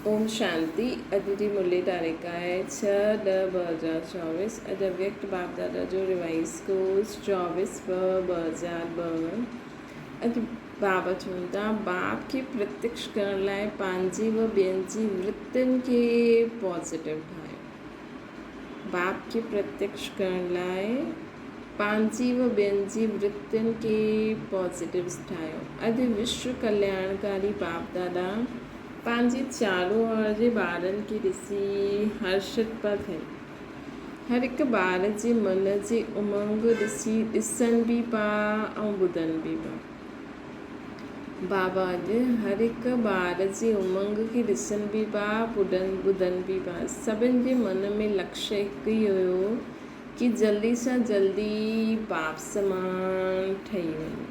اوم شانتي اڄ جي مرلي تاريخ آهي ڇهه ڏهه 2024 اڄ اويڪت باپ دادا جو ريوائز ڪورس 24 ٻه 2002 اڄ بابا چون ٿا باپ کي پرتيڪش ڪرڻ لاء پنهنجي و ٻين جي ورتين کي پازيٽو ٺاهيو باپ کي پرتيڪش ڪرڻ لاء پنهنجي و ٻين جي ورتين کي پازيٽو ٺاهيو اڄ وشو ڪلياڻڪاري باپ دادا پنهنجي چارو اور جي ٻارن کي ڏسي هرشت پيا ٿين. هر هڪ ٻار جي من جي امنگ ڏسي ڏسن به پيا ۽ ٻڌن به پيا. بابا اڄ هر هڪ ٻار جي امنگ کي ڏسن به پيا ٻڌن به پيا. سڀن جي من ۾ لڪش هڪ ئي هيو ڪي جلدي سان جلدي باپ سمان ٺهي وڃون.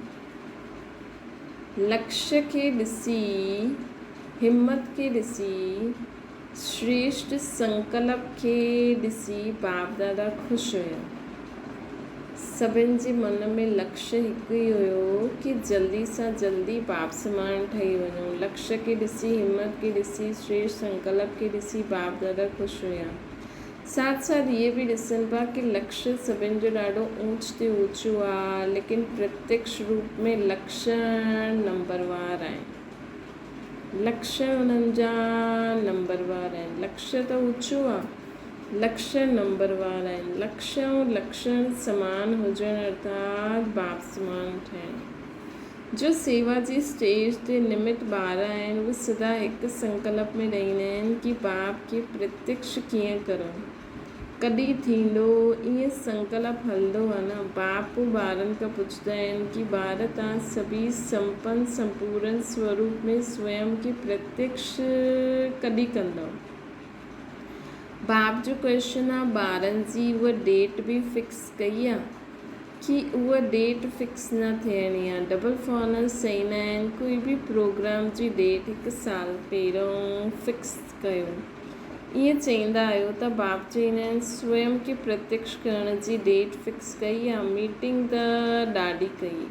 لڪش کي ڏسي، همت کي ڏسي، شريشٽ سنڪلپ کي ڏسي باپ دادا خوش هيا. سڀن جي من ۾ لڪش هڪ ئي هيو ڪي جلدي سان جلدي باپ سمان ٺهي وڃون. لڪش کي ڏسي، همت کي ڏسي، شريشٽ سنڪلپ کي ڏسي باپ دادا خوش هيا. ساٿ ساٿ اهي به ڏسن پيا ڪي لڪش سڀن جو ڏاڍو اونچ تي اوچو آ ليڪن پرتيڪش روپ ۾ لڪشڻ نمبروار آهن. لڪشڻ انهن جا نمبروار آهن. لڪش ته اوچو آ لڪشڻ نمبروار آهن. لڪش ۽ لڪشڻ سمان هجڻ ارٿات باپ سمان ٺهڻ. جو سيوا جي اسٽيج تي نمت ٻار آهن اهي سدا هڪ سنڪلپ ۾ رهندا آهن ڪي باپ کي پرتيڪش ڪيئن ڪرون ڪڏهن ٿيندو ائين سنڪلپ هلندو آهي نه باپ پوء ٻارن کان پڇندا آهن ڪي ٻار توهان سڀئي سمپن سمپورن سوروپ ۾ سويم کي پرتيڪش ڪڏهن ڪندؤ باپ جو ڪوئسچن آهي ٻارن جي اها ڊيٽ به فڪس ڪئي آهي ڪي اها ڊيٽ فڪس نه ٿيڻي آ ڊبل فونس چئيندا آهن ڪوئي به پروگرام جي ڊيٽ هڪ سال پهريون فڪس ڪيو ائين چئيندا آهيو ته باپ چئيندا آهن سويم کي پرتيڪش ڪرڻ جي ڊيٽ فڪس ڪئي آ ميٽنگ ته ڏاڍي ڪئي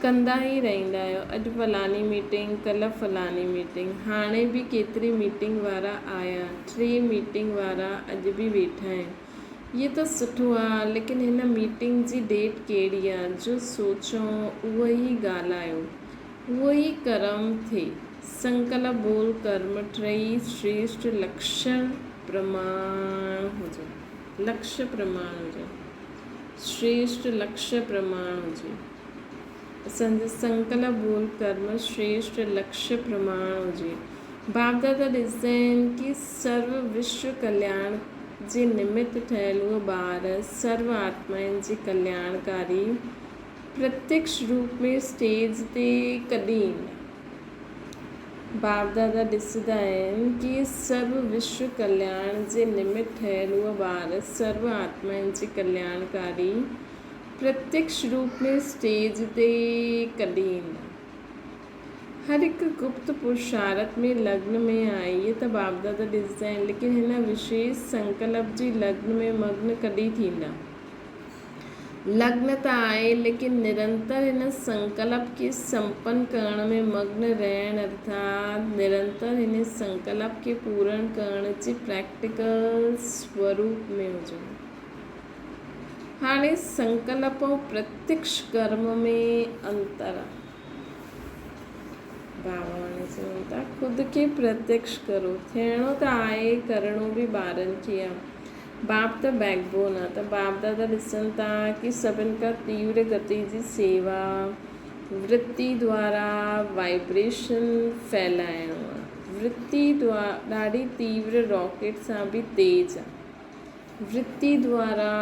ڪندا ئي رهيندا آهيو اڄ فلاني ميٽنگ ڪلهه فلاني ميٽنگ هاڻي به ڪيتري ميٽنگ وارا آيا ٽي ميٽنگ وارا اڄ به ويٺا آهن هي ته سٺو آ ليڪن هن ميٽنگ جي ڊيٽ ڪهڙي آ جو سوچون اهو ئي ڳالهايو اهو ئي ڪرم ٿئي سنڪلپ ٻول ڪرم ٽئي شريشٽ لڪشڻ پرماڻ هجن لڪش پرماڻ هجن شريشٽ لڪش پرماڻ هجي اسان جو سنڪلپ ٻول ڪرم شريشٽ لڪش پرماڻ هجي باپ دادا ڏسندا آهن ڪي سرو وشو ڪلياڻ جي نمت ٺهيل اهو ٻار سرو آتمائن جي ڪلياڻڪاري پرتيڪش روپ ۾ اسٽيج تي ڪڏهن ايندا؟ باپ دادا ڏسندا آهن ڪي سرو وشو ڪلياڻ جي نمت ٺهيل اهو ٻار سرو آتمائن جي ڪلياڻڪاري پرتيڪش روپ ۾ اسٽيج تي ڪڏهن ايندا؟ هر هڪ گپت پرشارٿ ۾ لگن ۾ آهي. اهي ته باپدادا ڏسندا آهن، ليڪن هن وشيش سنڪلپ جي لگن ۾ مگن ڪڏهن ٿيندا؟ لگن ته آهي، ليڪن نرنتر هن سنڪلپ کي سمپن ڪرڻ ۾ مگن رهڻ ارٿات نرنتر هن سنڪلپ کي پورڻ ڪرڻ جي پريڪٽيڪل سوروپ ۾ هجڻ. هاڻي سنڪلپ ۽ پرتيڪش ڪرم ۾ انتر آهي. بابا هاڻي چون ٿا خود کي پرتيڪش ڪرو. ٿيڻو ته آهي ڪرڻو به ٻارن کي آ. باپ ته بيڪ بون آ ته باپ دادا ڏسن ٿا ڪي سڀن کان تيور گتي جي سيوا ورتي دوارا وائبريشن ڦهلائڻو آ. ورتي ڏاڍي تيور راڪيٽ سان به تيز آ. ورتي دوارا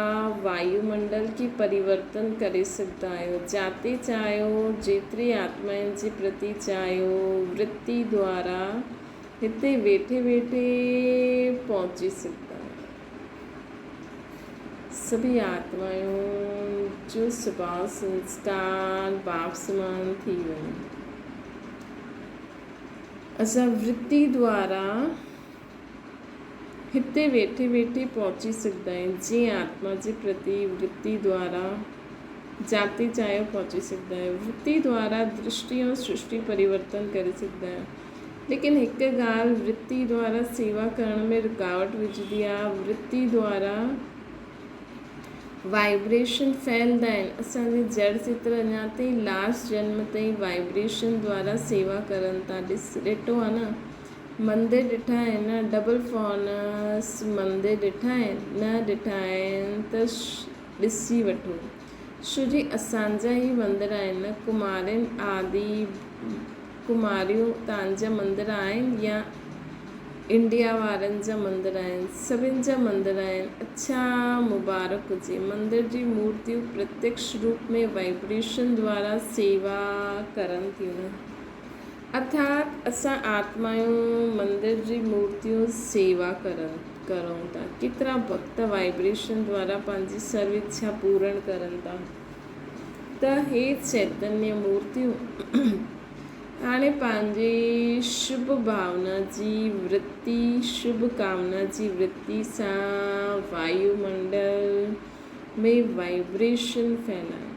وايو منڊل کي پريورتن ڪري سگهندا آهيو. جاتي چاهيو، جيتري آتمائن جي پرتي چاهيو، ورتي دوارا هتي ويٺي ويٺي پهچي سگهندا آهيو. سڀئي آتمائن جو سڀاء سنسڪار باپ سمان ٿي وڃي. اسان ورتي دوارا هتي ويٺي ويٺي پهچي سگهندا آهيون، جيئن آتما جي پرتي ورتي دوارا جاتي چاهيو پهچي سگهندا آهيون. ورتي دوارا درشٽي ۽ سرشٽي پريورتن ڪري سگهندا آهيون. ليڪن هڪ ڳالهه ورتي دوارا سيوا ڪرڻ ۾ رڪاوٽ وجهندي آ، ورتي دوارا وائبريشن ڦهلدا آهن، اسان جي جڙ چتر اڃا تائين لاسٽ جنم تائين وائبريشن دوارا سيوا ڪرن ٿا، ڏس ڏٺو آ نه مندر ڏٺا آهن نه ڊبل فونس مندر ڏٺا آهن نه ڏٺا آهن ته ڏسي وٺو شو جي اسان جا هي مندر آهن نه ڪمارين آدي ڪماريون تان جا مندر آهن يا انڊيا وارن جا مندر آهن سڀن جا مندر آهن اڇا مبارڪ هجي مندر جي مورتيون پرتيڪش روپ ۾ وائبريشن دوارا سيوا ڪرن ٿيون نه ارٿات اسان آتمايون مندر جي مورتيون سيوا ڪرن ڪرون ٿا ڪيترا ڀڳت وائبريشن دوارا پنهنجي سرو اڇا پورڻ ڪرن ٿا ته هي چيتنيه مورتيون هاڻي پنهنجي شڀ ڀاونا جي ورتي، شڀ ڪامنا جي ورتي سان وايو منڊل ۾ وائبريشن ڦهلايو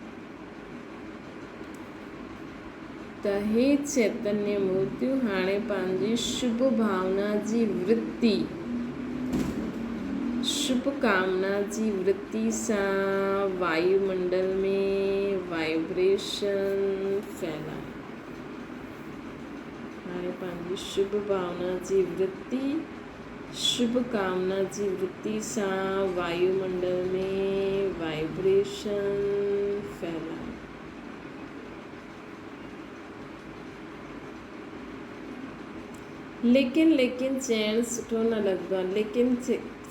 ته هي چيتنيه مورتيون هاڻي پنهنجي شڀ ڀاونا جي ورتي، شڀ ڪامنا جي ورتي سان وايو منڊل ۾ وائبريشن ڦهلايو. هاڻي پنهنجي شڀ ڀاونا جي ورتي، شڀ ڪامنا جي ورتي سان وايو منڊل ۾ وائبريشن ڦهلايو. ليڪن ليڪن چئڻ سٺو نه لڳندو آ ليڪن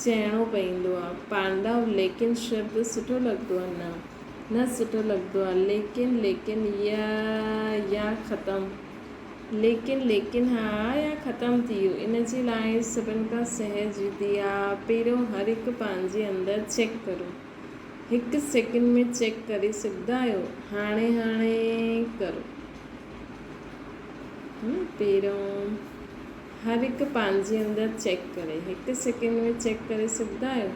چئڻو پئيندو آ پانڊو ليڪن شبد سٺو لڳندو آ نه نه سٺو لڳندو آ ليڪن ليڪن يا يا ختم ليڪن ليڪن ها يا ختم ٿي ويو ان جي لاء سڀن کان سهج وڌي آ پهريون هر هڪ پنهنجي اندر چيڪ ڪرو هڪ سيڪنڊ ۾ چيڪ ڪري سگهندا آهيو هاڻي هاڻي ڪرو. پهريون هر هڪ پنهنجي اندر چيڪ ڪري هڪ سيڪنڊ ۾ چيڪ ڪري سگهندا آهيو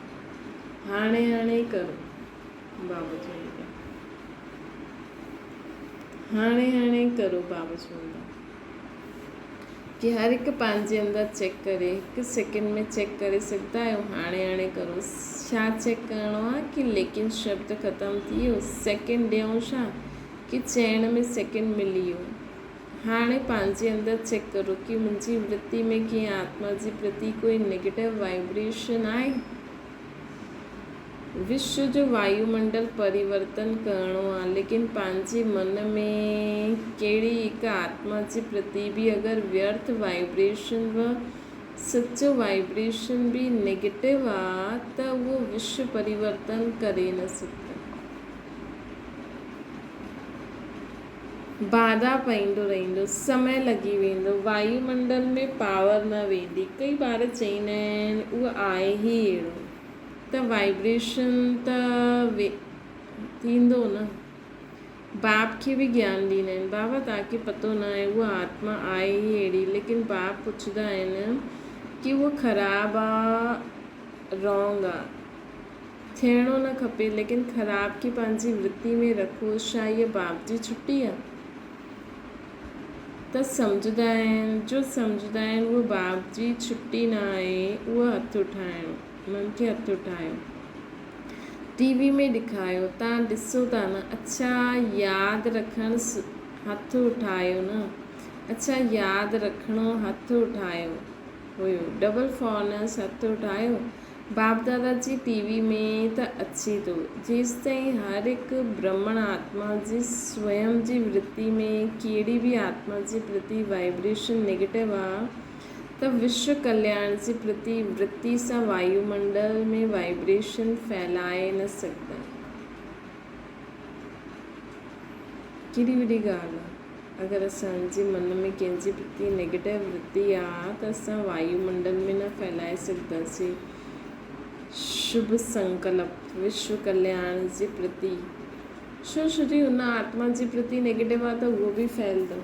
هاڻي هاڻي ڪرو بابا چوندا هاڻي هاڻي ڪرو بابا چوندا ڪي هر هڪ پنهنجي اندر چيڪ ڪري هڪ سيڪنڊ ۾ چيڪ ڪري سگهندا آهيو هاڻي هاڻي ڪرو ڇا چيڪ ڪرڻو آهي ڪي ليڪن شبد ختم ٿي ويو سيڪنڊ ڏيون ڇا ڪي چئڻ ۾ سيڪنڊ ملي ويو. هاڻي پنهنجي اندر چيڪ ڪرو ڪي منهنجي ورتي ۾ ڪنهن آتما جي پرتي ڪوئي نيگيٽو وائبريشن آهي؟ وشو جو وايو منڊل پريورتن ڪرڻو آ ليڪن پنهنجي من ۾ ڪهڙي هڪ آتما جي پرتي به اگر ويرٿ وائبريشن و سچو وائبريشن به نيگيٽو آ ته اهو وشو پريورتن ڪري نه سگهندو. باڌا پئيندو رهندو، سمي لڳي ويندو، وايو منڊل ۾ پاور نه ويندي، ڪئي ٻار چئيندا آهن اهو آهي ئي اهڙو ته وائبريشن ته ٿيندو نه. باپ کي به گيان ڏيندا آهن، بابا توهان کي پتو نه آهي اها آتما آهي ئي اهڙي، ليڪن باپ پڇندا آهن ڪي اهو خراب آ رانگ آ. ٿيڻو نه کپي ليڪن خراب کي پنهنجي ورتي ۾ رکو ڇا هيء باپ جي ڇٽي آ؟ ته سمجهندا آهن جو سمجهندا آهن اهو باپ جي ڇٽي نه آهي اهو هٿ اٺائڻو انهن کي هٿ اٺايو ٽي وي ۾ ڏکايو تان ڏسو ٿا نه اڇا ياد رکڻ هٿ اٺايو نه اڇا ياد رکڻو هٿ اٺايو هيو ڊبل فارنس هٿ اٺايو باپ دادا جي ٽي وي ۾ ته اچي ٿو. جيستائين هر هڪ برهمڻ آتما جي سويم جي ورتي ۾ ڪهڙي به آتما جي پرتي وائبريشن نيگيٽو آ ته وشو ڪلياڻ جي پرتي ورتي سان وايو منڊل ۾ وائبريشن ڦهلائي نه سگهندا. ڪيڏي وڏي ڳالهه آ. اگر اسان جي من ۾ ڪنهن جي پرتي نيگيٽو ورتي آ ته اسان وايو منڊل ۾ نه ڦهلائي سگهنداسين. شڀ سنڪلپ، وشو ڪلياڻ جي پرتي. ڇو ڇو جي ان آتما جي پرتي نيگيٽو آ ته اهو به ڦهلندو.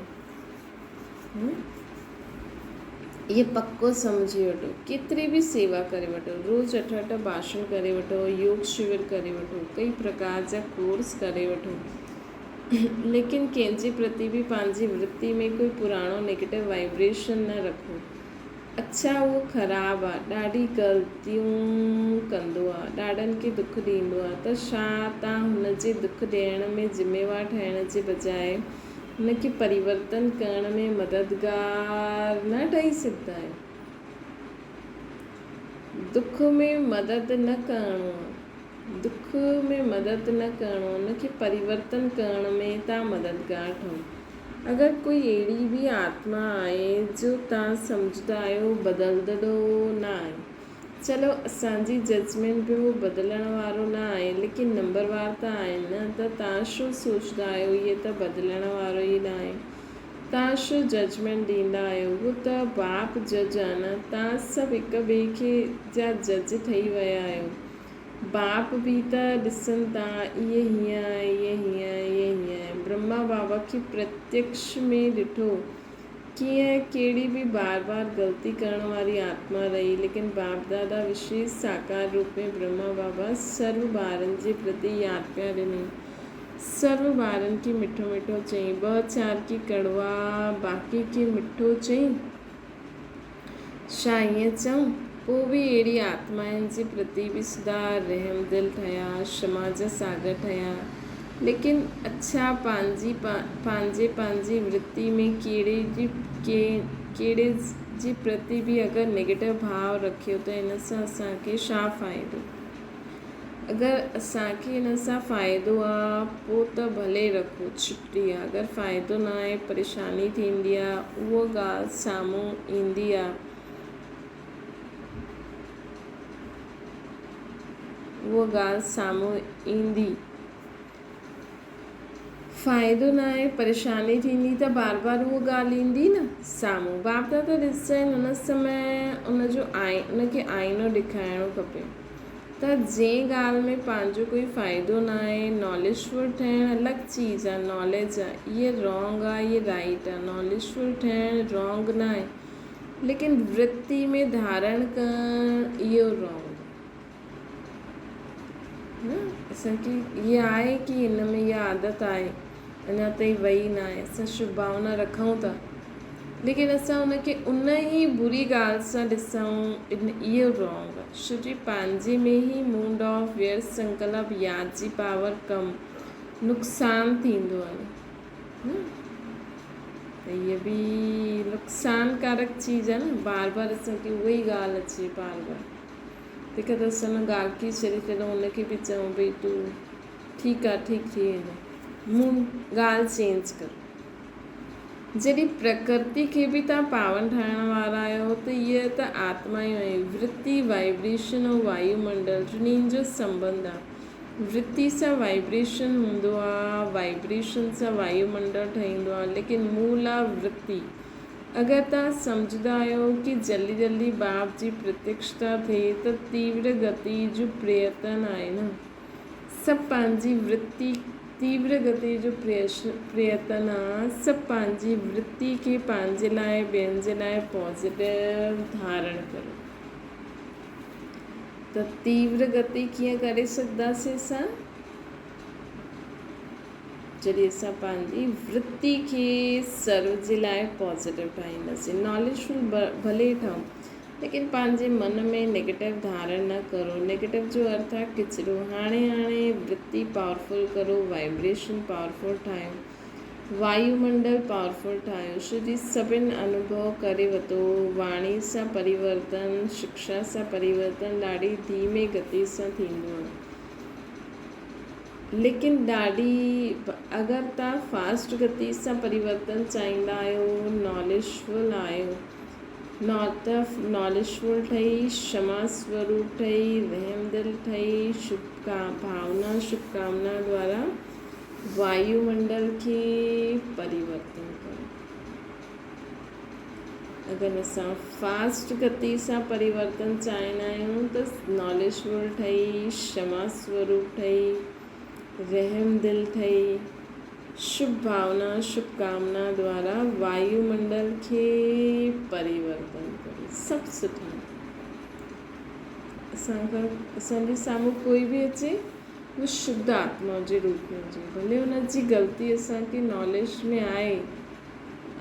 اهي پڪو سمجهي وٺو. ڪيتري به سيوا ڪري وٺو، روز اٺ اٺ ڀاشڻ ڪري وٺو، يوگ شور ڪري وٺو، ڪئي پرڪار جا ڪورس ڪري وٺو. ليڪن ڪنهن جي پرتي به پنهنجي ورتي ۾ ڪوئي پراڻو نيگيٽو وائبريشن نه رکو. اڇا اهو خراب آ، ڏاڍي غلطيون ڪندو آ، ڏاڍن کي دک ڏيندو آ ته ڇا تان هن جي دک ڏيڻ ۾ ذميوار ٺهڻ جي بجاء هن کي پريورتن ڪرڻ ۾ مددگار نه ٺهي سگهندا آهيو؟ دک ۾ مدد نه ڪرڻو آ. دک ۾ مدد نه ڪرڻو، ان کي پريورتن ڪرڻ ۾ تان مددگار ٺهو. اگر ڪوئي اهڙي به آتما آهي جو تان سمجهندا آهيو بدلندڙو نه آهي. چلو اسان جي ججمينٽ به هو بدلڻ وارو نه آهي ليڪن نمبر وار ته آهن نه ته تان ڇو سوچندا آهيو اهي ته بدلڻ وارو ئي نه آهي. تان ڇو ججمينٽ ڏيندا آهيو هو ته باپ جج آ نه تان سڀ هڪ ٻئي کي جا جج ٺهي ويا آهيو. باپ به ته ڏسن ٿا، اهي هيئن آهي، اهي هيئن آهي، اهي هيئن آهي. برهما بابا کي پرتيڪش ۾ ڏٺو، ڪيئن ڪهڙي به بار بار غلطي ڪرڻ واري آتما رهي، ليڪن باپ دادا وشيش ساڪار روپ ۾ برهما بابا سرو ٻارن جي پرتي ياد پيا ڏني. سرو ٻارن کي مٺو مٺو چئين، ٻه چار کي ڪڙوا، باقي کي مٺو چئين. ڇا ائين چئون؟ پوء به اهڙي آتمائن جي پرتي به سدا رحم دل ٺهيا، شمع جا ساگر ٺهيا. ليڪن اڇا پنهنجي پنهنجي پنهنجي ورتي ۾ ڪهڙي جي ڪهڙي جي پرتي به اگر نيگيٽو ڀاء رکيو ته ان سان اسان کي ڇا فائدو؟ اگر اسان کي ان سان فائدو آ پو ته ڀلي رکو ڇٽي آ اگر فائدو نه آهي پريشاني ٿيندي آ اهو ڳالهه سامهون ايندي آ اهو ڳالهه سامهون ايندي فائدو ناهي پريشاني ٿيندي ته بار بار اهو ڳالهه ايندي نه سامهون باپ دادا ڏسجن ان سمي ان جو ان کي آئينو ڏيکارڻو کپي ته جنهن ڳالهه ۾ پنهنجو ڪوئي فائدو ناهي ناليجفل ٺهڻ الڳ چيز آهي ناليج آهي اهي رانگ آهي اهي رائيٽ آهي ناليجفل ٺهڻ رانگ ناهي ليڪن ورتي ۾ ڌارڻ ڪرڻ اهو رانگ نه اسان کي اها آهي ڪي هن ۾ اها عادت آهي اڃا تائين وئي نه آهي اسان شڀ ڀاونا رکون ٿا ليڪن اسان ان کي ان ئي بري ڳالهه سان ڏسون اهو رانگ آهي ڇو جي پنهنجي ۾ ئي موڊ آف ويئر سنڪلپ ياد جي پاور ڪم نقصان ٿيندو آهي نه ته هيء به نقصان ڪارڪ چيز آهي نه بار بار اسان کي اها ئي ڳالهه اچي بار بار تنهن کان ته اسان ان ڳالهه کي ڇڏي ڇڏون ان کي به چئون ڀئي تون ٺيڪ آ ٺيڪ ٿي ويندو مون ڳالهه چينج ڪر جڏهن پرڪرتي کي به تان پاون ٺاهڻ وارا آهيو ته اهي ته آتمائون آهن ورتي وائبريشن ۽ وايو منڊل ٽنهي جو سنٻنڌ آ ورتي سان وائبريشن هوندو آ وائبريشن سان وايو منڊل ٺهيندو آ ليڪن مول آ ورتي اگر توهان سمجهندا آهيو ڪي جلدي جلدي باپ جي پرتيڪشتا ٿئي ته تيور گتي جو پريتن آهي نه سڀ پنهنجي ورتي تيور گتي جو پريتن آ سڀ پنهنجي ورتي کي پنهنجي لاء ٻين جي لاء پازيٽو ڌارڻ ڪرو ته تيور گتي ڪيئن ڪري سگهنداسين اسان؟ جڏهن اسان پنهنجي ورتي کي سرو جي لاء پازيٽو ٺاهينداسين ناليجفل ڀلي ٺهون ليڪن پنهنجي من ۾ نيگيٽو ڌارڻ نه ڪرو نيگيٽو جو ارٿ آهي ڪچرو هاڻي هاڻي ورتي پاورفل ڪرو وائبريشن پاورفل ٺاهيو وايو منڊل پاورفل ٺاهيو شو جي سڀن انوڀو ڪري وتو واڻي سان پريورتن شڪشا سان پريورتن ڏاڍي ڌيمي گتي سان ٿيندو آهي ليڪن ڏاڍي اگر توهان فاسٽ گتي سان پريورتن چاهيندا آهيو ناليجفل آهيو ته ناليجفل ٺهي شمع سوروپ ٺهي رحم دل ٺهي شڀ ڀاونا شڀ ڪامنا دوارا وايو منڊل کي پريورتن ڪرو اگر اسان فاسٽ گتي سان پريورتن چاهيندا آهيون ته ناليجفل ٺهي، شمع سوروپ ٺهي، رحم دل ٺهي، شڀ ڀاونا شڀ ڪامنا دوارا وايو منڊل کي پريورتن ڪري سڀ سٺا اسان کان اسان جي سامهون ڪوئي به اچي. اهو شڌ آتما جي روپ ۾ هجي. ڀلي ان جي غلطي اسان کي ناليج ۾ آهي،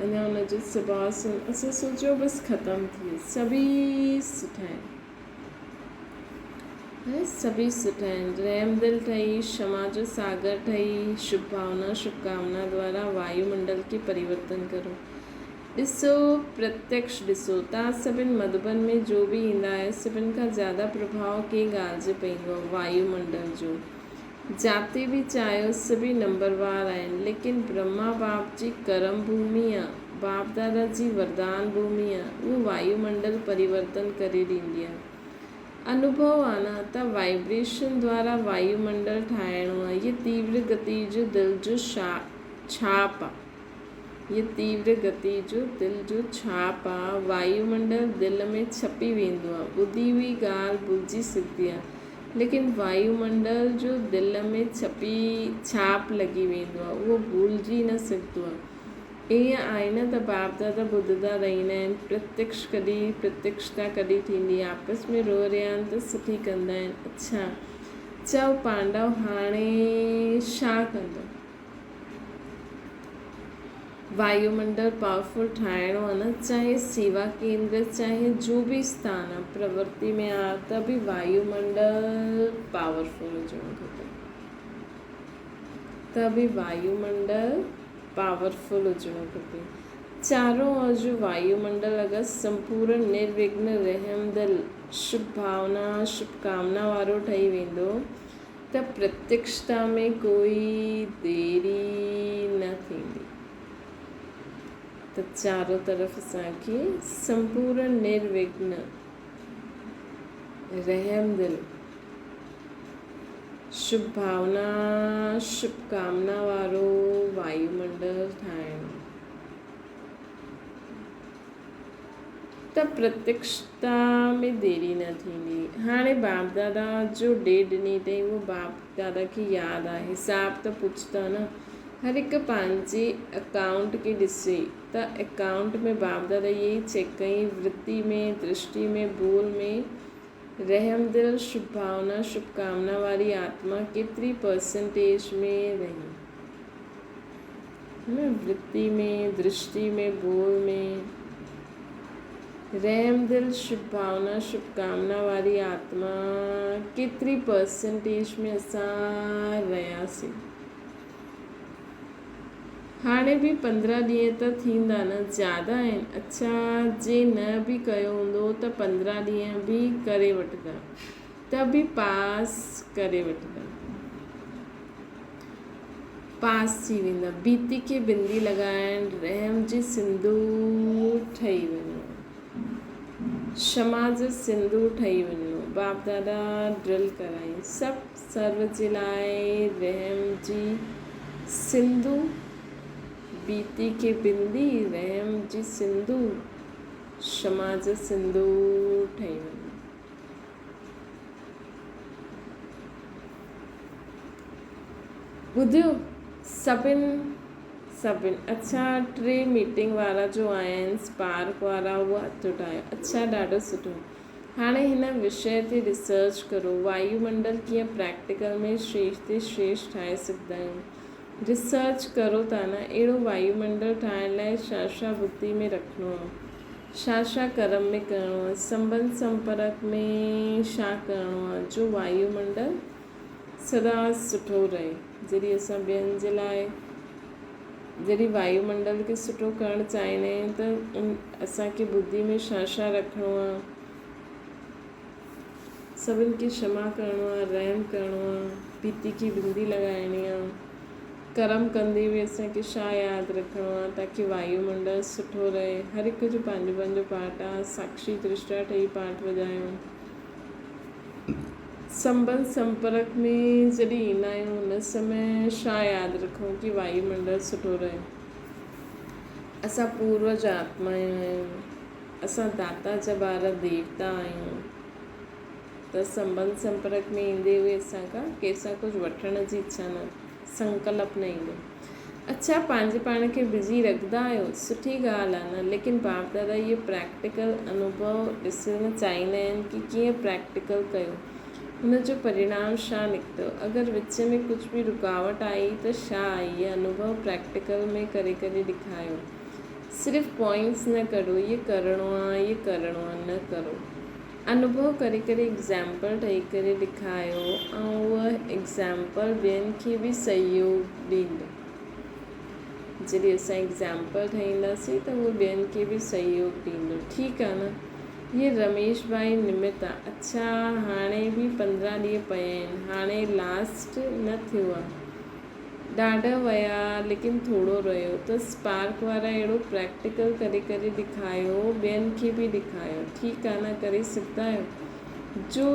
اڃا ان جو سڀاء سن اسان سوچيو بس ختم ٿي ويو. سڀئي سٺا آهن. سڀئي سٺا آهن. رحم دل ٺهي، شما جو ساگر ٺهي، شڀ ڀاونا شڀ ڪامنا دوارا وايو منڊل کي پريورتن ڪرو. ڏسو پرتيڪش ڏسو توهان سڀن مڌوبن ۾ جو به ايندا آهيو سڀن کان زياده پرڀاء ڪنهن ڳالهه جو پئيندو آهي وايو منڊل جو جاتي به چاهيو سڀئي نمبر وار آهن ليڪن برهما باپ جي ڪرم ڀومي آ باپ دادا جي وردان ڀومي آ اهو وايو منڊل پريورتن ڪري ڏيندي آ انوڀو آ نه ته وائبريشن دوارا وايو منڊل ٺاهڻو آ هي تيور گتي جو دل جو ڇاپ آ. هيء تيور گتي جو دل جو ڇاپ آ. وايومنڊل دل ۾ ڇپي ويندو آ. ٻڌي هئي ڳالهه ڀلجي سگهبي آ، ليڪن وايومنڊل جو دل ۾ ڇپي ڇاپ لڳي ويندو آ، اهو ڀلجي نه سگهندو آ. ائين آهي نه ته باپ دادا ٻڌندا رهندا آهن، پرتيڪش ڪڏهن پرتيڪشتا ڪڏهن ٿيندي. آپس ۾ روء ريان ته سٺي ڪندا آهن. اڇا! چئو پانڊو هاڻي ڇا ڪندو؟ وايومنڊل پاورفل ٺاهڻو آ نه چاهي سيوا ڪيندر چاهي جو به اسٿان آ پرورتي ۾ آ ته به وايومنڊل پاورفل هجڻو کپي ته به وايومنڊل پاورفل هجڻو کپي چارو اور جو وايومنڊل اگر سمپورن نروگن رحمدل شڀ ڀاونا شڀ ڪامنا وارو ٺهي ويندو ته پرتيڪشتا ۾ ڪوئي ديري نه ٿيندي ته چارو طرف اسان کي سمپورن نروگن رحمدل شڀ ڀاونا شڀ ڪامنا وارو وايومنڊل ٺاهڻو. ته پرتيڪشتا ۾ ديري نه ٿيندي. هاڻي باپ دادا جو ڏي ڏني اٿئي اهو باپ دادا کي ياد آهي. حساب ته پڇ ٿا نه. هر هڪ پنهنجي اڪائونٽ کي ڏسي ته اڪائونٽ ۾ باپ دادا اهي ئي چيڪ ڪيائين ورتي ۾ درشٽي ۾ ٻول ۾ رحمدل شڀ ڀاونا شڀ ڪامنا واري آتما ڪيتري پرسنٽيج ۾ رهي. نه ورتي ۾، درشٽي ۾، ٻول ۾، رحم دل، شڀ ڀاونا، شڀ ڪامنا واري آتما ڪيتري پرسنٽيج ۾ اسان رهياسين. هاڻي به 15 ڏينهن ته ٿيندا نه، زياده آهن. اڇا جي نه به ڪيو هوندو ته 15 ڏينهن به ڪري وٺندا ته به پاس ڪري وٺندا. پاس ٿي ويندا. بيتي کي بندي لڳائڻ، رحم جي سنڌو ٺهي وڃڻو. شمع جو سنڌو ٺهي وڃڻو. باپ دادا ڊرل ڪرائين. سڀ سرو جي لاء رحم جي سنڌو، بيتي کي بندي، رحم جي سنڌو، شمع جو سنڌو ٺهي وڃڻو. ٻڌيو سڀن سڀن اڇا ٽي ميٽنگ وارا جو آيا آهن اسپارڪ وارا اهو هٿ اٺايو اڇا ڏاڍو سٺو هاڻي هن وشيه تي ريسرچ ڪرو وايو منڊل ڪيئن پريڪٽيڪل ۾ شريشٽ تي شريشٽ ٺاهي سگهندا آهيون ريسرچ ڪرو ٿا نه اهڙو وايو منڊل ٺاهڻ لاء ڇا ڇا بڌي ۾ رکڻو آهي ڇا ڇا ڪرم ۾ ڪرڻو آهي سنبنڌ سمپرڪ ۾ ڇا ڪرڻو آهي جو وايو منڊل سدا سٺو رهي. جڏهن اسان ٻين جي لاء جڏهن وايو منڊل کي سٺو ڪرڻ چاهيندا آهيون ته ان اسان کي ٻڌي ۾ ڇا ڇا رکڻو آهي سڀن کي ڪشما ڪرڻو آهي رحم ڪرڻو آهي پيتي کي بندي لڳائڻي آهي ڪرم ڪندي به اسان کي ڇا ياد رکڻو آهي تاڪي وايو منڊل سٺو رهي هر هڪ جو پنهنجو پنهنجو پارٽ آهي ساکشي درشٽا ٺهي پارٽ وڄايون سنٻنڌ سمپرڪ ۾ جڏهن ايندا آهيون ان سمي ڇا ياد رکون ڪي وايو منڊل سٺو رهي. اسان پوروج آتمائون آهيون. اسان داتا جا ٻار ديوتا آهيون ته سنٻنڌ سمپرڪ ۾ ايندي هوئي اسان کان ڪنهن سان ڪجهه وٺڻ جي اڇا نه سنڪلپ نه ايندو. اڇا پنهنجي پاڻ کي بزي رکندا آهيو سٺي ڳالهه آهي نه ليڪن باپ دادا اهي پريڪٽيڪل انوڀو ڏسڻ چاهيندا آهن ڪي ڪيئن پريڪٽيڪل ڪيو ان جو پرڻام ڇا نڪتو؟ اگر وچ ۾ ڪجهه به رڪاوٽ آئي ته ڇا آئي؟ اهي انوڀو پريڪٽيڪل ۾ ڪري ڪري ڏيکايو. صرف پوائنٽس نه ڪڍو، اهي ڪرڻو آ، اهي ڪرڻو آ نه ڪرو. انوڀو ڪري ڪري ايگزامپل ٺهي ڪري ڏيکايو ۽ اهو ايگزامپل ٻين کي به سهيوگ ڏيندو. جڏهن اسان ايگزامپل ٺاهينداسين ته اهو ٻين کي به سهيوگ ڏيندو. ٺيڪ آ نه؟ هي رميش ڀائي نمت آ. اڇا هاڻي به 15 ڏينهن پيا آهن. هاڻي لاسٽ نه ٿيو آ. ڏاڍا ويا ليڪن ٿورو رهيو ته اسپارڪ وارا اهڙو پريڪٽيڪل ڪري ڪري ڏيکايو ٻين کي به ڏيکايو. ٺيڪ آ نه ڪري سگهندا آهيو؟ جو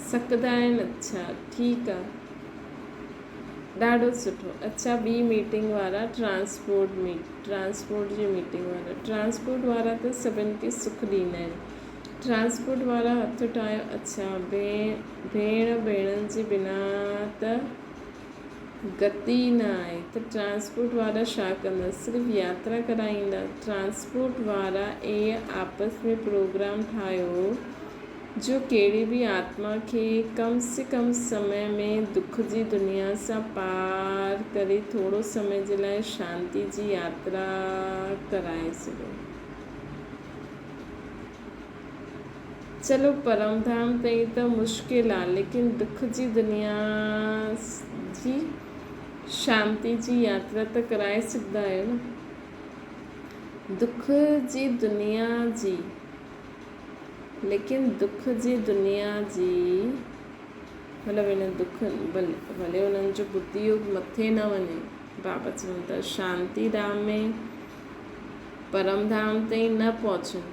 سڪدا آهن اڇا ٺيڪ آ. ڏاڍو سٺو. اڇا ٻي ميٽنگ وارا ٽرانسپورٽ ٽرانسپورٽ جي ميٽنگ وارا ٽرانسپورٽ وارا ته سڀن کي سک ڏيندا آهن ٽرانسپورٽ وارا هٿ ٺاهيو اڇا ڀيڻ ڀيڻن جي بنا ته گتي ئي نه آهي ته ٽرانسپورٽ وارا ڇا ڪندا صرف ياترا ڪرائيندا ٽرانسپورٽ وارا ايئن آپس ۾ پروگرام ٺاهيو جو ڪهڙي به آتما کي ڪم سي ڪم سمي ۾ دک جي دنيا سان پار ڪري ٿورو سمي جي لاء شانتي جي ياترا ڪرائي سگهون. چلو پرم ڌام تائين ته مشڪل آ ليڪن دک جي دنيا جي شانتي جي ياترا ته ڪرائي سگهندا آهيو نه. دک جي دنيا جي. ليڪن دک جي دنيا جي مطلب ان دک ڀلي انهن جو ٻڌي يوگ مٿي نه وڃي بابا چون ٿا شانتي ڌام ۾ پرم ڌام تائين نه پهچن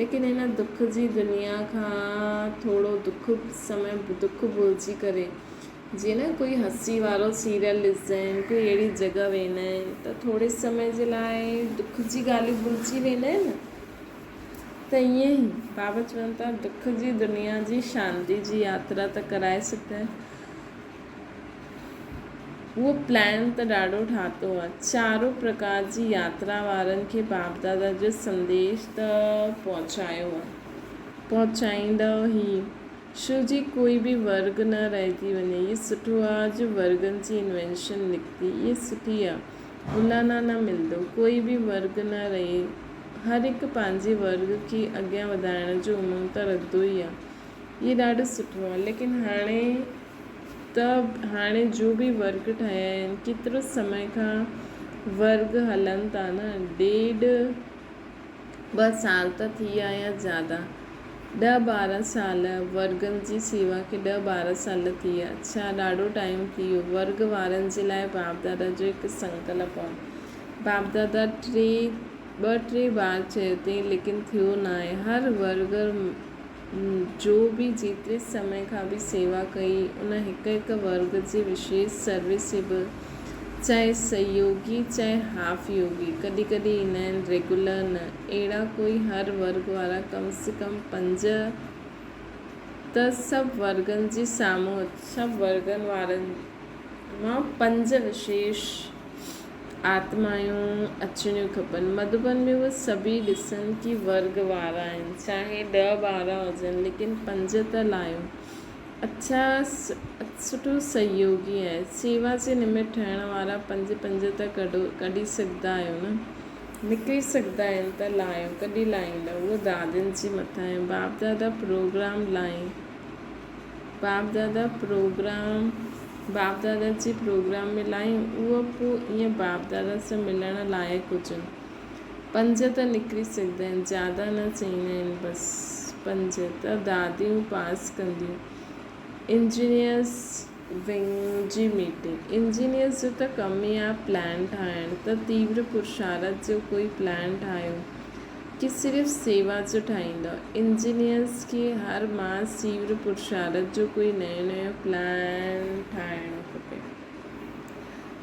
ليڪن ان دک جي دنيا کان ٿورو دک سمي دک ڀلجي ڪري جيئن نه ڪوئي هسي وارو سيريل ڏسندا آهن ڪوئي اهڙي جڳهه ويندا آهن ته ٿوري سمي جي لاء دک جي ڳالهيون ڀلجي ويندا آهن نه ته ائين ئي بابا چون ٿا دک جي دنيا جي شانتي جي ياترا ته ڪرائي سگهندا آهن. اهو پلان ته ڏاڍو ٺاهتو آهي. چارو پرڪار جي ياترا وارن کي باپ دادا جو سنديش ته پهچايو آهي. پهچائيندؤ هي. شو جي ڪوئي به ورگ نه رهجي وڃي. هي سٺو آهي جو ورگن جي انوينشن نڪتي. هي سٺي آهي. مولانا نه ملندو. ڪوئي به ورگ نه رهي. هر هڪ پنهنجي ورگ کي اڳيان وڌائڻ جو امنگ ته رکندو ئي آ. اهي ڏاڍو سٺو آ. ليڪن هاڻي ته هاڻي جو به ورگ ٺهيا آهن ڪيترو سمي کان ورگ هلن ٿا نه ڏيڍ ٻه سال ته ٿي ويا يا زياده. ڏهه 12 سال ورگن جي سيوا کي ڏهه 12 سال ٿي ويا. ڇا ڏاڍو ٽائيم ٿي ويو. ورگ وارن جي لاء باپ دادا جو هڪ سنڪلپ آ. باپ دادا ٽي ٻه ٽي بار چيو اٿئي ليڪن ٿيو ناهي. هر ورگ جو به جيتري سمي کان به سيوا ڪئي ان هڪ هڪ ورگ جي وشيش سروسيبل چاهي سهيوگي چاهي هاف يوگي ڪڏهن ڪڏهن ايندا آهن ريگولر نه اهڙا ڪوئي هر ورگ وارا ڪم سي ڪم پنج ته سڀ ورگن جي سامهون سڀ ورگن وارن مان پنج وشيش آتمائون اچڻيون کپن. مڌوبن ۾ اهي سڀيئي ڏسن ڪي ورگ وارا آهن، چاهي ڏهه 12 هجن، ليڪن پنج ته لاهيو. اڇا سٺو سهيوگي آهي. سيوا جي نمت ٺهڻ وارا پنج پنج ته ڪڍو ڪڍي سگهندا آهيو نه؟ نڪري سگهندا آهن ته لاهيو. ڪڏهن لاهيندا؟ اهو دادين جي مٿان آهي. باپ دادا پروگرام لاهين. باپ دادا پروگرام باپ دادا جي پروگرام ۾ لاهيون اهو پوء ائين باپ دادا سان ملڻ لائق هجن. پنج ته نڪري سگهندا آهن زياده نه چئيندا آهن بس پنج ته داديون پاس ڪنديون. انجنيئرس ونگ جي ميٽنگ انجنيئرس جو ته ڪم ئي آهي پلان ٺاهڻ ته تيور پرشارٿ جو ڪوئي پلان ٺاهيو. ڪي صرف سيوا جو ٺاهيندؤ. انجنيئرز کي هر ماس تيور پرشارٿ جو ڪوئي نيو نيو پلان ٺاهڻو کپي.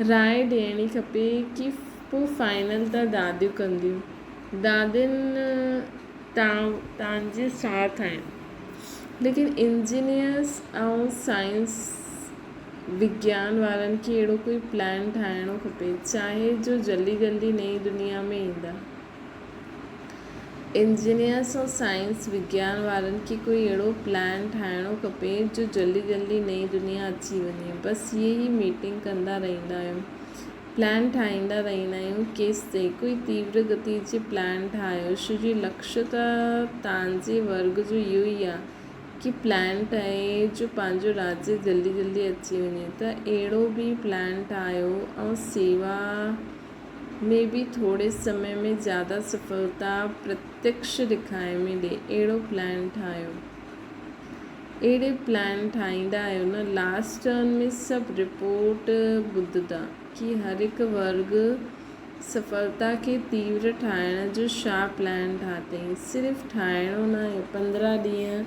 راء ڏيڻي کپي ڪي پو فائنل ته داديون ڪنديون. دادين تان جي ساٿ آهن. ليڪن انجنيئرز ۽ سائنس وگيان وارن کي اهڙو ڪوئي پلان ٺاهڻو کپي. چاهي جو جلدي جلدي نئين دنيا ۾ ايندا. انجنيئرس ۽ سائنس وگيان وارن کي ڪوئي اهڙو پلان ٺاهڻو کپي جو جلدي جلدي نئين دنيا اچي وڃي. بس اهي ئي ميٽنگ ڪندا رهندا آهيون. پلان ٺاهيندا رهندا آهيون ڪيستائين ڪوئي تيور گتي جي پلان ٺاهيو ڇو جي لڪش ته تان جي ورگ جو اهو ئي آ ڪي پلان ٺاهي جو پنهنجو راجيه جلدي جلدي اچي وڃي ته اهڙو به پلان ٺاهيو ۽ سيوا ۾ به ٿوري سمي ۾ زياده سڦلتا پرتيڪش ڏکائي ۾ ڏي اهڙو پلان ٺاهيو. اهڙي پلان ٺاهيندا آهيو نه لاسٽ ٽرن ۾ سڀ رپورٽ ٻڌندا ڪي هر هڪ ورگ سڦلتا کي تيور ٺاهڻ جو ڇا پلان ٺاتئين صرف ٺاهڻو ناهي 15 ڏينهن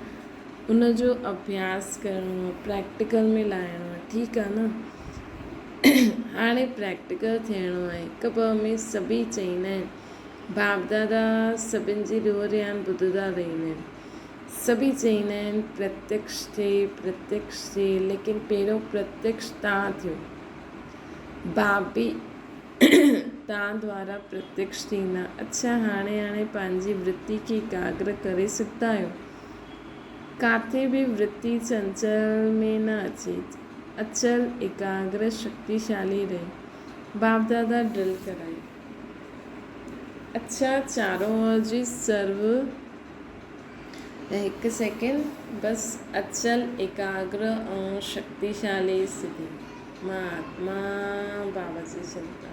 ان جو اڀياس ڪرڻو آهي پريڪٽيڪل ۾ لاهڻو آهي ٺيڪ آهي نه. هاڻي پريڪٽيڪل ٿيڻو آهي. هڪ ٻه ۾ سڀئي چئيندا آهن. باپ دادا سڀن جي روح ريان ٻڌندا رهندا آهن. سڀئي چئيندا آهن پرتيڪش ٿئي پرتيڪش ٿئي ليڪن پهريون پرتيڪش تان ٿيو. باپ به تان دوارا پرتيڪش ٿيندا. اڇا هاڻي هاڻي پنهنجي ورتي کي ايڪاگر ڪري سگهندا آهيو. ڪاٿي به ورتي چنچل ۾ نه اچي. اچل، ايڪاگر، شڪتيشالي رهي. باپ دادا ڊرل ڪرائي. اڇا چارو جي سرو ۽ هڪ سيڪنڊ بس اچل، ايڪاگر ۽ شڪتيشالي سڌي. مان آتما بابا جي چنتا.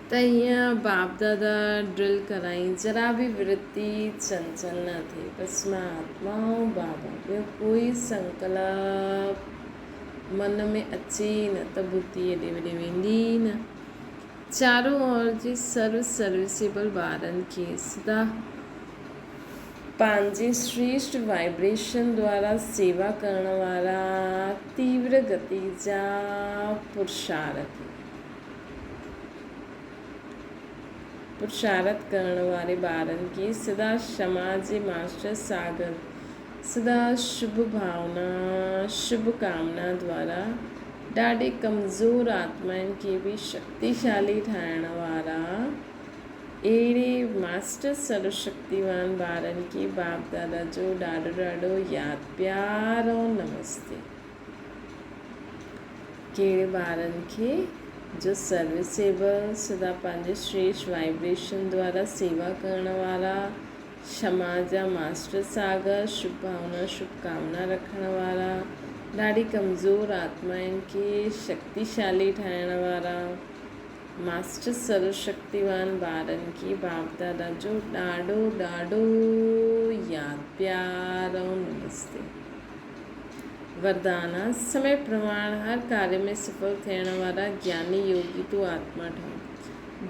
ته هيئن باپ دادا ڊرل ڪرائين، ذرا به ورتي چنچل نه ٿئي، بس مان آتما ۽ بابا، ٻيو ڪوئي سنڪلپ من ۾ اچي ئي نه ته ٻڌي هيڏي هوڏي ويندي ئي نه. چارو اور جي سرو سروسيبل ٻارن کي سدا پنهنجي شريشٽ وائبريشن دوارا سيوا ڪرڻ وارا تيور گتي جا پرشارٿي. پرشارٿ ڪرڻ واري ٻارن کي سدا شمع جي ماسٽر ساگر سدا شڀ ڀاونا شڀ ڪامنا دوارا ڏاڍي ڪمزور آتمائن کي به شڪتيشالي ٺاهڻ وارا اهڙي ماسٽر سروشڪتيوان ٻارن کي باپ دادا جو ڏاڍو ڏاڍو ياد پيار ۽ نمستي. ڪهڙي ٻارن کي جو سروسيبل سدا پنهنجي شريشٽ وائبريشن دوارا سيوا ڪرڻ وارا شمع جا ماسٽر ساگر شڀ ڀاونا شڀ ڪامنا رکڻ وارا ڏاڍي ڪمزور آتمائن کي شڪتيشالي ٺاهڻ وارا ماسٽر سروشڪتيوان ٻارن کي باپ دادا جو ڏاڍو ڏاڍو ياد پيار ۽ نمستي. وردان، سمي پرماڻ هر ڪاريه ۾ سڦل ٿيڻ وارا گياني يوگي تون آتما ٺهه.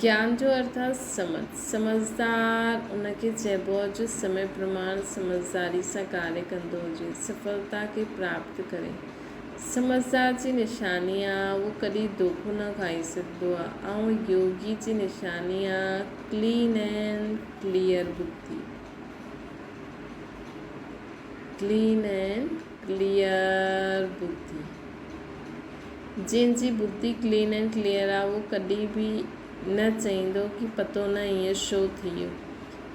گيان جو ارٿ آهي سمجهه. سمجهدار ان کي چئبو آهي جو سمي پرماڻ سمجهداري سان ڪاريه ڪندو هجي، سڦلتا کي پراپت ڪري. سمجهدار جي نشاني آهي اهو ڪڏهن دوکو نه کائي سگهندو آهي ۽ يوگي جي نشاني آهي ڪلين اينڊ ڪليئر ٻڌي. ڪلين اينڊ ڪليئر ٻڌي. جنهن جي ٻڌي ڪلين اينڊ ڪليئر آ اهو ڪڏهن به نه چئيندو ڪي پتو نه ائين ڇو ٿي ويو.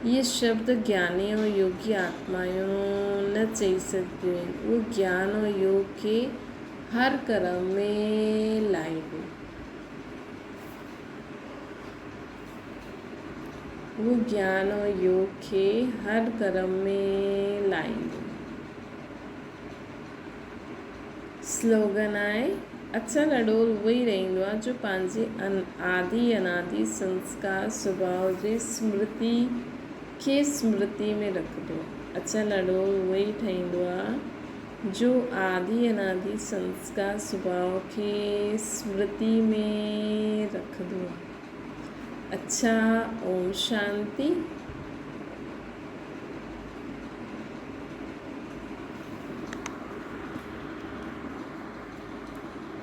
اهي شبد گياني ۽ يوگي آتمائون نه چئي سگهنديون آهن. اهو گيان ۽ يوگ کي هر ڪرم ۾ لائيندو. هو گيان ۽ يوگ کي هر ڪرم ۾ لائيندو. سلوگن آهي، اچل اڏول اهو ئي رهندو آهي جو پنهنجي آدي انادي سنسڪار سڀاء جي سمرتي کي سمرتي ۾ رکندو آهي. اچل اڏول اهو ئي ٺهندو آهي جو آدي انادي سنسڪار سڀاء کي سمرتي ۾ رکندو آهي. اڇا اوم شانتي.